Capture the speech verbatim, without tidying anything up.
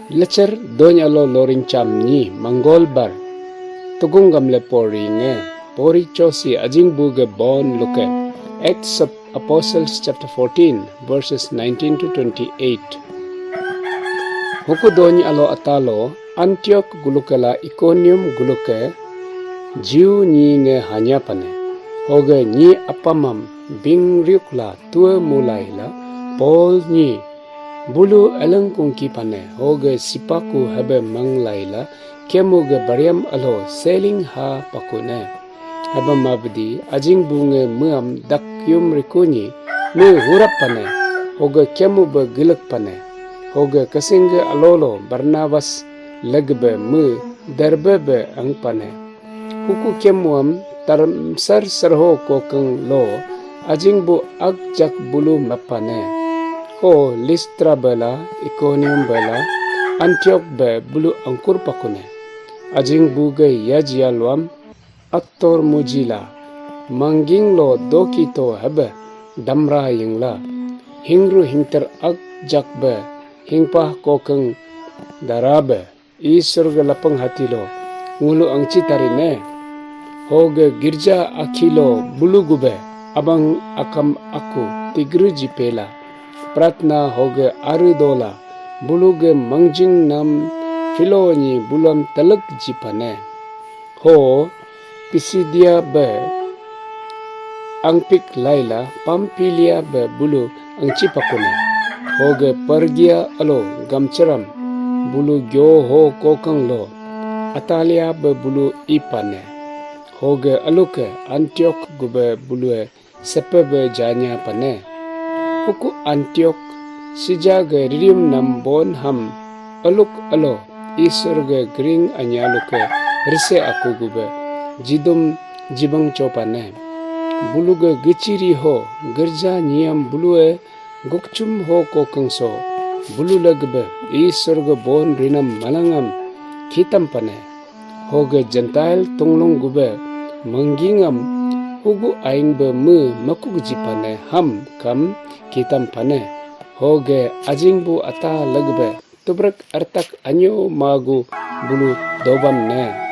Lecher dony alo loring cham nyi Mangolbar tugung gamle pori nge pori chosi ajing bu ge bon luke. Acts of Apostles chapter fourteen, verses nineteen to twenty-eight. Huku dony alo atalo Antioch gulukela Iconium guluke Jew nyi nge hanya pane. Hoge nyi apamam bingriuk la tua mulai la Paul nyi bulu eleng kungki pane. Hoge sipaku hebe manglai la kemu ge bariam alo seling ha pakune. Hebe mabdi ajing bunge muam dak yum rikunyi mu hurap pane. Hoge kemu be gilek pane. Hoge kesingge alolo Barnabas legbe mu Derbe be ang pane. Huku kemuam tarmsar serho kokeng lo ajing bu agjak bulu mepane. Ho Listra bela, Iconium bela, Antioch be bulu angkur pakune. Ajing bu ge yajia luam ator mujila mangging lo doki to hebe damra yingla hingru hingter agjak be hingpah kokeng dara be Isor ge lapang hati lo ngulu angci tarine. Hoge girja akhi lo bulu gube abang akam aku tigru jipela pratna hoge aru dola bulu ge mangjing nam filo nyi bulam telek jipane. Ho Pisidia be angpik laila Pamphylia be bulu angci pakune. Hoge Pergia alo gamceram bulu gyo ho kokeng lo Atalia be bulu ipane. Hoge aluke Antioch gube bulue sepe be janya pane. Huku Antioch sija ge ririum nam bon ham aluk alo Isor ge gring anyaluke rise aku gube jidum jibang chopane. Bulu ge geciri ho gerja nyiam bulue gukchum ho kokengso bulu legbe Isor ge bon rinam malangam kitam pane. Hoge Gentile tunglung gube manggingam hugu aing be me makuk jipane ham kam kitam pane. Hoge ajing bu ata legbe tubrek artak anyo magu bulu doban ne.